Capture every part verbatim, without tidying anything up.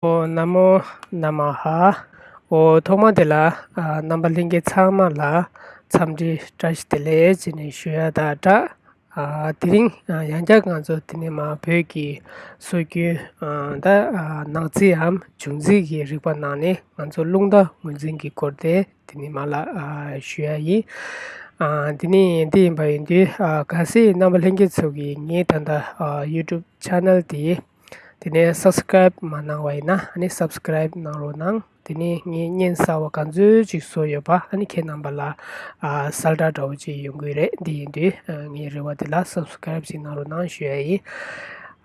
ཨོ་ན་མོ་ན་མ་ཧ། ཨོ་ཐོག་མ་དེ་ལ་ཨ་རྣམ་པ་ལྷན་རྒྱས་ཚང་མ་ལ་འཚམས་འདྲི་བཀྲ་ཤིས་བདེ་ལེགས་ཅེས་ནས་ཞུ་ཡ་དང་སྦྲགས། ཨ་དེ་རིང་ཨ་ཡང་བསྐྱར་ང་ཚོ་དེ་ནས་མ་བོད་ཀྱི་སྲོལ་རྒྱུན་ཨ་ད་ཨ་ནག་རྩིས་འམ་འབྱུང་རྩིས་ཀྱི་རིག་པ་ནང་ནས་ང་ཚོ་རླུང་རྟ་ངོས་འཛིན་གྱི་སྐོར་དེ་དེ་ནས་མ་ལ་ཨ་ཞུ་ཡ་ཡིན། ཨ་དེ་ནས་འདི་ཡིན་པ་ཡིན་དུས་ཨ་གལ་སྲིད་རྣམ་པ་ལྷན་རྒྱས་ཚོ་གིས་ངའི་ད་ལྟ་ཨ་YouTube channel དེ་དེ་ནས་subscribe མ་གནང་བ་ཡིན་ན་ཨ་ནི་subscribe གནང་རོགས་གནང་། དེ་ནས་ངས་བརྙན་གསར་བ་ག་ཚོད་ཅིག་བཟོ་ཡོད་པ་ཨ་ནི་ཁྱེད་རྣམ་པ་ལ་ཨ་གསལ་བསྒྲགས་འདྲ་བོ་ཅིག་ཡོང་གི་རེད། འདི་ཡིན་དུས་ཨ་ངའི་རེ་བ་དེ་ལ་subscribe ཅིག་གནང་རོགས་གནང་ཞུ་ཡ་ཡིན།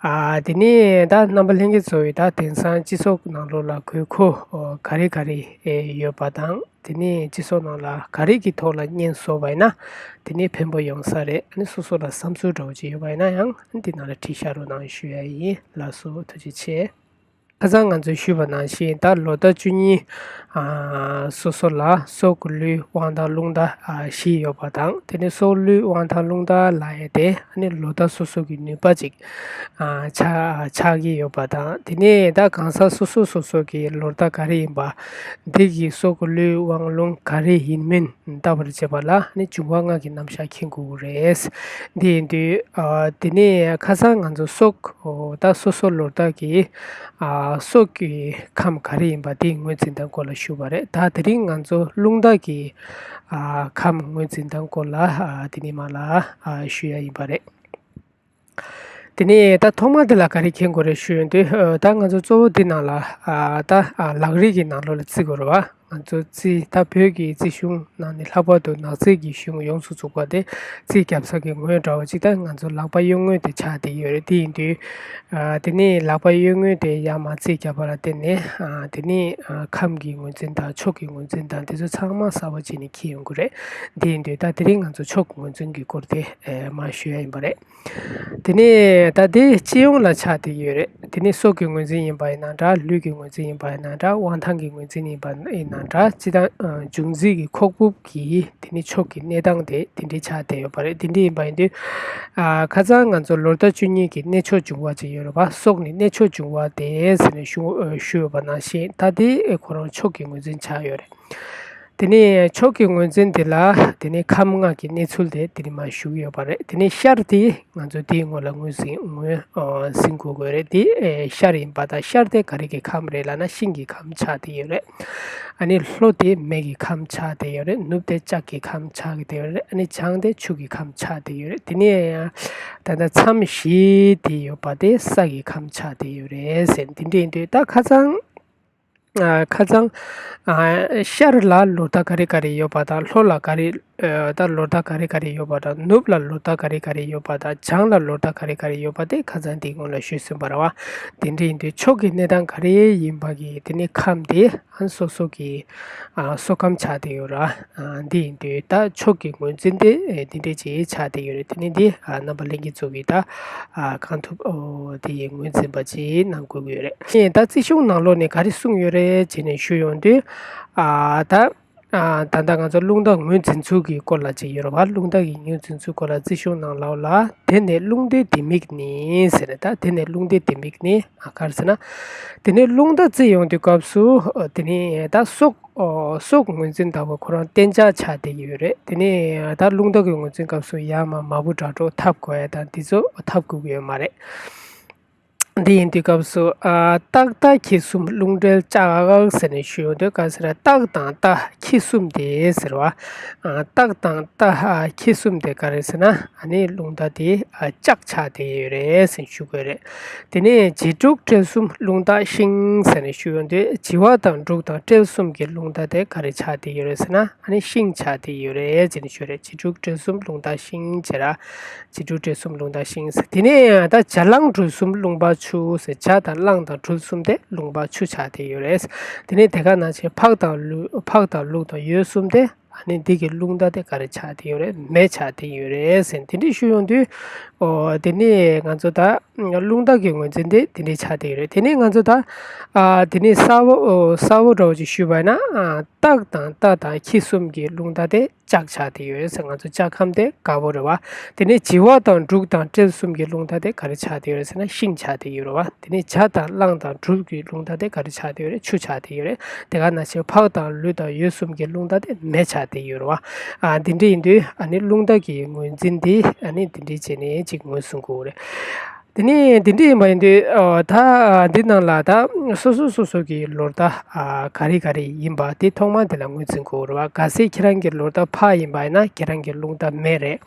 ཨ་དེ་ནས་ད་རྣམ་པ་ལྷན་རྒྱས་ཚོ་ཡི་ད་དེང་སང་སྤྱི་ཚོགས་ནང་ལོགས་ལ་དགོས་མཁོ་ཨོ་ག་རེ་ག་རེ་ཨེ་ཡོད་པ་དང་དེ་ནས་སྤྱི་ཚོགས་ནང་ལ་ག་རེ་གི་ཐོག་ལ་བརྙན་བཟོ་བ་ཡིན་ན་དེ་ནས་ཕན་པོ་ཡོང་ས་རེད། ཨ་ནི་སོ་སོ་ལ་བསམ་ཚུལ་འདྲ་བོ་ཅིག་ཡོད་པ་ཡིན་ན་ཡང་འདི་ནང་ལ་བྲིས་བཞག་རོགས་གནང་ཞུ་ཡ་ཡིན། ལགས་སོ། ཐུགས་རྗེ་ཆེ། ཁ་སང་ང་ཚོས་ཞུས་པ་ནང་བཞིན་ད་ལོ་ཟླ་བཅུ་གཉིས་ཨ་སོ་སོ་ལ་སྲོག་གི་ལུས་དབང་ཐང་རླུང་རྟ་ཨ་བཞི་ཡོད་པ་དང་དེ་ནས་སྲོག་ལུས་དབང་ཐང་རླུང་རྟ་ལབ་ཡ་དེ་ཨ་ནི་ལོ་ཟླ་སོ་སོ་གི་ནུས་པ་ཅིག་ཨ་ཆགས་ཆགས་ཀྱི་ཡོད་པ་དང་དེ་ནས་ད་གང་ཟག་སོ་སོ་སོ་སོ་གི་ལོ་ཟླ་ག་རེ་ཡིན་པ་འདི་གི་སྲོག་གི་ལུས་དབང་རླུང་ག་རེ་ཡིན་མིན་བལྟ་བར་བྱེད་པ་ལ་ནི་འབྱུང་བ་ལྔ་གི་རྣམ་གཞག་མཁྱེན་དགོས་ཀྱི་རེད། འདི་ཡིན་དུས་ཨ་དེ་ནས་ཁ་སང་ང་ཚོ་སྲོག་ཨོ་ད་སོ་སོ་ལོ་ཟླ་གི་ཨ་སྲོག་གི་ཁམས་ག་རེ་ཡིན་པ་དེ་ངོས་འཛིན་སྟངས་སྐོར་ལ་ཞུས་པ་རེད། ད་དེ་རིང་ང་ཚོ་རླུང་རྟ་གི་ཨ་ཁམས་ངོས་འཛིན་སྟངས་སྐོར་ལ་ཨ་དེ་ནས་མ་ལ་ཨ་ཞུ་ཡ་ཡིན་པ་རེད། དེ་ནས་ད་ཐོག་མ་དེ་ལ་ག་རེ་མཁྱེན་དགོས་རེད་ཞུ་ཡོང་དུས་ཨ་ད་ང་ཚོ་གཙོ་བོ་འདི་ནང་ལ་ཨ་ད་ཨ་ལག་རིས་ཀྱི་ནང་ལོགས་ལ་བརྩི་དགོས་རེད་བ། ང་ཚོ་རྩིས་ད་བོད་ཀྱི་རྩིས་གཞུང་ནང་ནས་ལྷག་པར་དུ་ནག་རྩིས་ཀྱི་གཞུང་ཡོངས་སུ་རྫོགས་པ་དེ་རྩིས་རྒྱབ་ས་གི་ངོས་འདྲ་བོ་ཅིག་ད་ང་ཚོ་ལག་པ་གཡོན་ངོས་དེ་ཆགས་བསྡད་ཡོད་རེད། དེ་ཡིན་དུས་ཨ་དེ་ནས་ལག་པ་གཡོན་ངོས་དེ་ཡར་མར་རྩིས་རྒྱབ་པ་ལ་བརྟེན་ནས་ཨ་དེ་ནས་ཨ་ཁམས་ཀྱི་ངོས་འཛིན་དང་ཕྱོགས་ཀྱི་ངོས་འཛིན་དང་དེ་ཚོ་ཚང་མ་གསལ་པོ་བྱས་ནས་འཁྱེར་ཡོང་གི་རེད། དེ་ཡིན་དུས་ད་དེ་རིང་ང་ཚོ་ཕྱོགས་ཀྱི་ངོས་འཛིན་གྱི་སྐོར་དེ་ཨ་མར་ཞུ་ཡ་ཡིན་པ་རེད། དེ་ནས་ད་དེ་སྤྱི་ཡོངས་ལ་ཆགས་བསྡད་ཡོད་རེད། དེ་ནས་སྲོག་གི་ངོས་འཛིན་ཡིན་པ་ཡིན་ན་འདྲ། ལུས་ཀྱི་ངོས་འཛིན་ཡིན་པ་ཡིན་ན་འདྲ། དབང་ཐང་གི་ངོས་འཛིན་ཡིན་པ་ཡིན་ན་འདྲ། སྤྱི་དང་འབྱུང་རྩིས་ཀྱི་ཁོག་དབུབ་ཀྱི་དེ་ནས་ཕྱོགས་ཀྱི་གནས་སྟངས་དེ་དེ་འདྲའི་ཆགས་བསྡད་ཡོད་པ་རེད། དེ་འདྲ་ཡིན་པ་ཡིན་དུས་ཨ་ཁ་སང་ང་ཚོ་ལོ་ཟླ་བཅུ་གཉིས་ཀྱི་གནས་མཆོག་འབྱུང་བ་ཅིག་ཡོད་རེད་བ། སྲོག་ནི་གནས་མཆོག་འབྱུང་བ་སྟེ་ཟེར་ནས་ཞུ་ཞུ་ཡོད་པ་ནང་བཞིན་ད་དེ་ཁོ་རང་ཕྱོགས་ཀྱི་ངོས་འཛིན་ཆགས་ཡོད་རེད། དེ་ནས་ཕྱོགས་ཀྱི་ངོས་འཛིན་དེ་ལ་དེ་ནས་ཁམས་ལྔ་གི་གནས་ཚུལ་དེ་དེ་ནས་མར་ཞུ་གི་ཡོད་པ་རེད། དེ་ནས་ཤར་དེ་ང་ཚོ་དེའི་ངོས་ལ་ངོས་ཟིན་ངོས་ཨ་ཟིན་དགོས་དགོས་རེད། དེ་ཨེ་ཤར་ཡིན་པ་དང་ཤར་དེ་ག་རེ་གི་ཁམས་རེད་ལབ་ན་ཤིང་གི་ཁམས་ཆགས་བསྡད་ཡོད་རེད། ཨ་ནི་ལྷོ་དེ་མེ་གི་ཁམས་ཆགས་བསྡད་ཡོད་རེད། ནུབ་དེ་ལྕགས་ཀྱི་ཁམས་ཆགས་བསྡད་ཡོད་རེད། ཨ་ནི་བྱང་དེ་ཆུ་གི་ཁམས་ཆགས་བསྡད་ཡོད་རེད། དེ་ནས་ད་ལྟ་མཚམས་བཞི་དེ་ཡོད་པ་དེ་ས་གི་ཁམས་ཆགས་བསྡད་ཡོད་རེད་ཟེར། དེ་འདྲ་ཡིན་དུས་ད་ཁ་སང་ཨ་ཁ་སང་ཨ་ཤར་ལ་ལོ་ཟླ་ག་རེ་ག་རེ་ཡོད་པ་དང་ལྷོ་ལ་ག་རེ་ཨ་ད་ལོ་ཟླ་ག་རེ་ག་རེ་ཡོད་པ་དང་ནུབ་ལ་ལོ་ཟླ་ག་རེ་ག་རེ་ཡོད་པ་དང་བྱང་ལ་ལོ་ཟླ་ག་རེ་ག་རེ་ཡོད་པ་དེ་ཁ་སང་དེའི་སྔོན་ལ་ཞུས་ཟིན་པ་རེད་བ། དེ་འདྲ་ཡིན་དུས་ཕྱོགས་ཀྱི་གནས་སྟངས་ག་རེ་ཡིན་པ་གི་དེ་ནི་ཁམས་དེ་ཨ་སོ་སོ་གི་ཨ་སྲོག་ཁམས་ཆགས་བསྡད་ཡོད་ར། ཨ་འདི་ཡིན་དུས་ད་ཕྱོགས་ཀྱི་ངོས་འཛིན་དེ་ཨེ་འདི་འདྲས་ཅིག་ཆགས་བསྡད་ཡོད་རེད། དེ་ནི་འདི་ཨ་རྣམ་པ་ལྷན་རྒྱས་ཚོ་གིས་ད་ཨ་གང་ཐུབ་ཨོ་དེ་ཡི་ངོས་འཛིན་པ་ཅིག་གནང་དགོས་ཀྱི་ཡོད་རེད། ཨེ་ད་རྩིས་གཞུང་ནང་ལོགས་ནས་ག་རེ་གསུངས་ཡོད་རེད་ཅེས་ནས་ཞུ་ཡོང་དུས་ཨ་ད་ཨ་ད་ལྟ་ང་ཚོ་རླུང་རྟ་ངོས་འཛིན་ཚུལ་གྱི་སྐོར་ལ་ཅིག་ཡོད་རེད་བ། རླུང་རྟ་གི་ངོས་འཛིན་ཚུལ་སྐོར་ལ་རྩིས་གཞུང་ནང་ལོགས་ལ་དེ་ནས་རླུང་རྟའི་ལྡེ་མིག་ནི་ཟེར་ད། དེ་ནས་རླུང་རྟའི་ལྡེ་མིག་ནི་ཨ་ག་རེ་ཟེར་ན། དེ་ནས་རླུང་རྟ་རྩིས་ཡོང་དུས་སྐབས་སུ་ཨོ་དེ་ནས་ད་སྲོག་ཨོ་སྲོག་ངོས་འཛིན་ལྟ་བུ་ཁོ་རང་གཏན་འཇགས་ཆགས་བསྡད་ཀྱི་ཡོད་རེད། དེ་ནས་ད་རླུང་རྟ་གི་ངོས་འཛིན་སྐབས་སུ་ཡར་མར་མར་བུ་དྲག་གྲོགས་ཐབ་དགོས་ཡ་དང་དེ་ཚོ་ཐབ་དགོས་ཀྱི་ཡོད་མ་རེད། འདི་ཡིན་དུས་སྐབས་སུ་ཨ་སྟག་རྟ་ཁྱི་གསུམ་རླུང་རྟའི་ལྕགས་ཟེར་ནས་ཞུ་ཡོང་དུས་ག་ཟེར་ན་སྟག་དང་རྟ་ཁྱི་གསུམ་དེ་ཟེར་བ། ཨ་སྟག་དང་རྟ་ཨ་ཁྱི་གསུམ་དེ་ག་རེ་ཟེར་ན་ཨ་ནི་རླུང་རྟ་དེ་ཨ་ལྕགས་ཆགས་བསྡད་ཡོད་རེད་ཟེར་ཞུ་དགོས་རེད། དེ་ནས་བྱི་ཕྲུག་སྤྲེལ་གསུམ་རླུང་རྟ་ཤིང་ཟེར་ནས་ཞུ་ཡོང་དུས་བྱི་བ་དང་འབྲུག་དང་སྤྲེལ་གསུམ་གྱི་རླུང་རྟ་དེ་ག་རེ་ཆགས་བསྡད་ཡོད་རེད་ཟེར་ན་ཨ་ནི་ཤིང་ཆགས་བསྡད་ཡོད་རེད་ཟེར་ནས་ཞུ་རེད། བྱི་ཕྲུག་སྤྲེལ་གསུམ་རླུང་རྟ་ཤིང་ཟེར་ར། བྱི་ཕྲུག་སྤྲེལ་གསུམ་རླུང་རྟ་ཤིང་ཟེར། དེ་ནས་ད་བྱ་གླང་གྲུ་གསུམ་རླུང་རྟ་ཆུ་ཟེར། བྱ་དང་གླང་དང་གྲུ་གསུམ་དེ་རླུང་རྟ་ཆུ་ཆགས་བསྡད་ཡོད་རེད། དེ་ནས་དེ་ག་ནང་བཞིན་ཕག་དང་ལུག་ཕག་དང་ལུག་དང་ཡོས་གསུམ་དེ་ཨ་ནི་འདི་གི་རླུང་རྟ་དེ་ག་རེ་ཆགས་བསྡད་ཡོད་རེད། མེ་ཆགས་བསྡད་ཡོད་རེད་ཟེར། དེ་འདྲ་ཞུ་ཡོང་དུས་ཨོ་དེ་ནས་ང་ཚོ་ད་རླུང་རྟ་གི་ངོས་འཛིན་དེ་དེ་འདྲ་ཆགས་བསྡད་ཡོད་རེད། དེ་ནས་ང་ཚོ་ད་ཨ་དེ་ནས་གསལ་བོ་ཨོ་གསལ་བོ་འདྲ་བོ་ཅིག་ཞུས་པ་ཡིན་ན་ཨ་སྟག་དང་རྟ་དང་ཁྱི་གསུམ་གྱི་རླུང་རྟ་དེ་ ལྕགས་ཆགས་བསྡད་ཡོད་རེད་ཟེར། ང་ཚོ་ལྕགས་ཁམས་དེ་དཀར་པོ་རེད་བ། དེ་ནས་བྱི་བ་དང་འབྲུག་དང་སྤྲེལ་གསུམ་གྱི་རླུང་རྟ་དེ་ག་རེ་ཆགས་བསྡད་ཡོད་རེད་ཟེར་ན་ཤིང་ཆགས་བསྡད་ཡོད་རེད་བ། དེ་ནས་བྱ་དང་གླང་དང་གྲུལ་གྱི་རླུང་རྟ་དེ་ག་རེ་ཆགས་བསྡད་ཡོད་རེད། ཆུ་ཆགས་བསྡད་ཡོད་རེད། དེ་ག་ནང་བཞིན་ཕག་དང་ལུག་དང་ཡོས་གསུམ་གྱི་རླུང་རྟ་དེ་མེ་ཆགས་བསྡད་ཡོད་རེད་བ། ཨ་འདི་འདྲ་ཡིན་དུས་ཨ་ནི་རླུང་རྟ་གི་ངོས་འཛིན་དེ་ཨ་ནི་འདི་འདྲ་བྱས་ནས་ཅིག་ངོས་ཟིན་དགོས་རེད། དེ་ནས་འདི་འདྲ་ཡིན་པ་ཡིན་དུས་ཨོ་ད་འདི་ནང་ལ་ད་སོ་སོ་སོ་སོ་གི་ལོ་རྟགས་ཨ་ག་རེ་ག་རེ་ཡིན་པ་དེ་ཐོག་མར་དེ་ལ་ངོས་འཛིན་དགོས་རེད་བ། གལ་སྲིད་ཁྱེད་རང་གི་ལོ་རྟགས་ཕག་ཡིན་པ་ཡིན་ན་ཁྱེད་རང་གི་རླུང་རྟགས་མེ་རེད།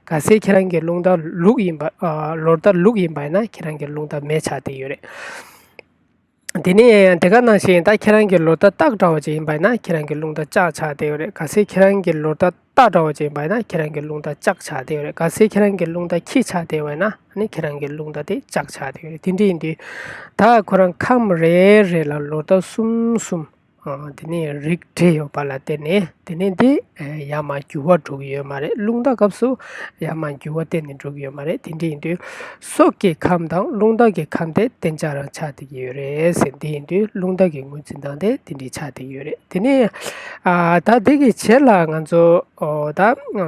གལ་སྲིད་ཁྱེད་རང་གི་རླུང་རྟགས་ལུག་ཡིན་པ་ཨ་ལོ་རྟགས་ལུག་ཡིན་པ་ཡིན་ན་ཁྱེད་རང་གི་རླུང་རྟགས་མེ་ཆགས་བསྡད་ཡོད་རེད། དེ་ནས་དེ་ག་ནང་བཞིན་ད་ཁྱེད་རང་གི་ལོ་རྟགས་སྟག་འདྲ་བོ་ཅིག་ཡིན་པ་ཡིན་ན་ཁྱེད་རང་གི་རླུང་རྟགས་ལྕགས་ཆགས་བསྡད་ཡོད་རེད། གལ་སྲིད་ཁྱེད་རང་གི་ལོ་རྟགས་རྟ་འདྲ་བོ་ཅིག་ཡིན་པ་ཡིན་ན་ཁྱེད་རང་གི་རླུང་རྟགས་ལྕགས་ཆགས་བསྡད་ཡོད་རེད། གལ་སྲིད་ཁྱེད་རང་གི་རླུང་རྟགས་ཁྱི་ཆགས་བསྡད་པ་ཡིན་ན་ཨ་ནི་ཁྱེད་རང་གི་རླུང་རྟགས་དེ་ལྕགས་ཆགས་བསྡད་ཡོད་རེད། དེ་འདྲ་ཡིན་དུས་ད་ཁོ་རང་ཁམས་རེ་རེ་ལ་ལོ་རྟགས་གསུམ་གསུམ་ཨ་དེ་ནས་རིགས་འགྲེ་ཡོད་པ་ལ་བརྟེན་ནས་དེ་ནས་འདི་ཡར་མར་འགྱུར་བ་འགྲོ་གི་ཡོད་མ་རེད། རླུང་རྟ་སྐབས་སུ་ཡར་མར་འགྱུར་བ་གཏན་ནས་འགྲོ་གི་ཡོད་མ་རེད། དེ་འདྲ་ཡིན་དུས་སྲོག་གི་ཁམས་དང་རླུང་རྟ་གི་ཁམས་དེ་གཏན་འཇགས་རང་ཆགས་བསྡད་ཀྱི་ཡོད་རེད་ཟེར། འདི་ཡིན་དུས་རླུང་རྟ་གི་ངོས་འཛིན་སྟངས་དེ་དེ་འདྲ་ཆགས་བསྡད་ཀྱི་ཡོད་རེད། དེ་ནས་ཨ་ད་དེ་གི་རྗེས་ལ་ང་ཚོ་ཨོ་ད་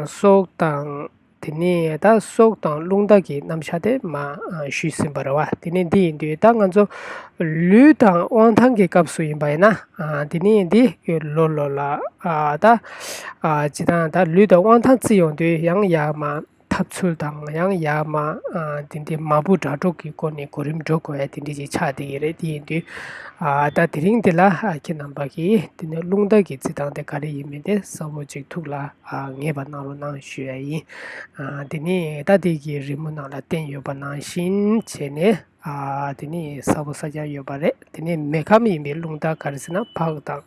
སྲོག་དང་དེ་ནས་ད་སྲོག་དང་རླུང་རྟ་གི་རྣམ་གཞག་དེ་མར་ཨ་ཞུས་ཟིན་པ་རེད་བ། དེ་ནས་འདི་ཡིན་དུས་ད་ང་ཚོ་ལུས་དང་དབང་ཐང་གི་སྐབས་སུ་ཡིན་པ་ཡིན་ན་ཨ་དེ་ནས་འདི་ལོ་ལོ་ལ་ཨ་ད་ཨ་སྤྱིར་བཏང་ད་ལུས་དང་དབང་ཐང་བརྩི་ཡོང་དུས་ཡང་ཡར་མར་འཐབ་ཚུལ་དང་ཡང་ཡར་མར་ཨ་དེ་འདྲའི་མ་བུ་དགྲ་གྲོགས་ཀྱི་སྐོར་ནས་གོ་རིམ་འགྲོ་དགོས་ཡ་དེ་འདྲ་ཅིག་ཆགས་བསྡད་ཀྱི་རེད། དེ་ཡིན་དུས་ཨ་ད་དེ་རིང་འདི་ལ་ཨ་ཁྱེད་རྣམ་པ་གིས་དེ་ནས་རླུང་རྟ་གི་རྩི་སྟངས་དེ་ག་རེ་ཡིན་མིན་དེ་གསལ་པོ་ཅིག་ཐུགས་ལ་ཨ་ངེས་པ་གནང་རོགས་གནང་ཞུ་ཡ་ཡིན། ཨ་དེ་ནས་ད་དེ་གི་རི་མོ་ནང་ལ་བསྟན་ཡོད་པ་ནང་བཞིན་བྱས་ནས་ཨ་དེ་ནས་གསལ་པོ་གསལ་རྐྱང་ཡོད་པ་རེད། དེ་ནས་མེ་ཁམས་ཡིན་པའི་རླུང་རྟ་ག་རེ་ཟེར་ན་ཕག་དང་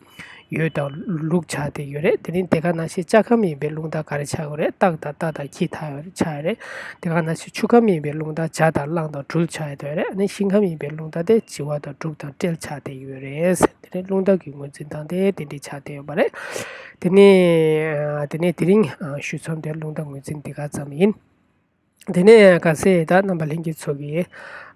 ཡོས་དང་ལུག་ཆགས་བསྡད་ཡོད་རེད། དེ་ནས་དེ་ག་ནང་བཞིན་ལྕགས་ཁམས་ཡིན་པའི་རླུང་རྟ་ག་རེ་ཆགས་ཡོད་རེད། སྟག་དང་རྟ་དང་ཁྱི་ཆགས་ཡོད་རེད། དེ་ག་ནང་བཞིན་ཆུ་ཁམས་ཡིན་པའི་རླུང་རྟ་བྱ་དང་གླང་དང་སྦྲུལ་ཆགས་ཡོད་རེད། ཨ་ནི་ཤིང་ཁམས་ཡིན་པའི་རླུང་རྟ་དེ་བྱི་བ་དང་འབྲུག་དང་སྤྲེལ་ཆགས་བསྡད་ཡོད་རེད། དེ་ནས་རླུང་རྟ་གི་ངོས་འཛིན་སྟངས་དེ་དེ་འདྲ་ཆགས་བསྡད་ཡོད་པ་རེད། དེ་ནས་དེ་ནས་དེ་རིང་ཞུས་མཚམས་དེ་རླུང་རྟ་ངོས་འཛིན་འདི་ག་ཙམ་ཡིན། དེ་ནས་གལ་སྲིད་ད་རྣམ་པ་ལྷན་རྒྱས་ཚོ་གིས་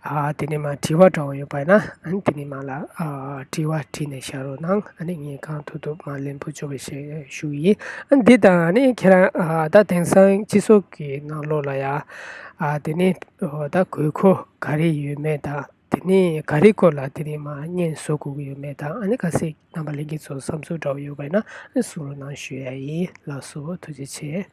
ཨ་དེ་ནས་མར་དྲི་བ་འདྲ་བོ་ཡོད་པ་ཡིན་ན་ཨ་ནི་དེ་ནས་མར་ལ་ཨ་དྲི་བ་དྲིས་ནས་བཞག་རོགས་གནང་། ཨ་ནི་ངས་གང་ཐུབ་ཐུབ་མར་ལན་ཕུལ་ཆོག་པ་ཞིག་ཞུ་གི་ཡིན། ཨ་འདི་དང་ཨ་ནི་ཁྱེད་རང་ཨ་ད་དེང་སང་སྤྱི་ཚོགས་ཀྱི་ནང་ལོགས་ལ་ཡ་ཨ་དེ་ནས་ཨོ་ད་དགོས་མཁོ་ག་རེ་ཡོད་མེད་དང་དེ་ནས་ག་རེ་སྐོར་ལ་དེ་ནས་མར་བརྙན་བཟོ་དགོས་ཀྱི་ཡོད་མེད་དང་ཨ་ནི་གལ་སྲིད་རྣམ་པ་ལྷན་རྒྱས་ཚོ་བསམ་ཚུལ་འདྲ་བོ་ཡོད་པ་ཡིན་ན་ཨ་ནི་གསུང་རོགས་གནང་ཞུ་ཡ་ཡིན། ལགས་སོ། ཐུགས་རྗེ་ཆེ།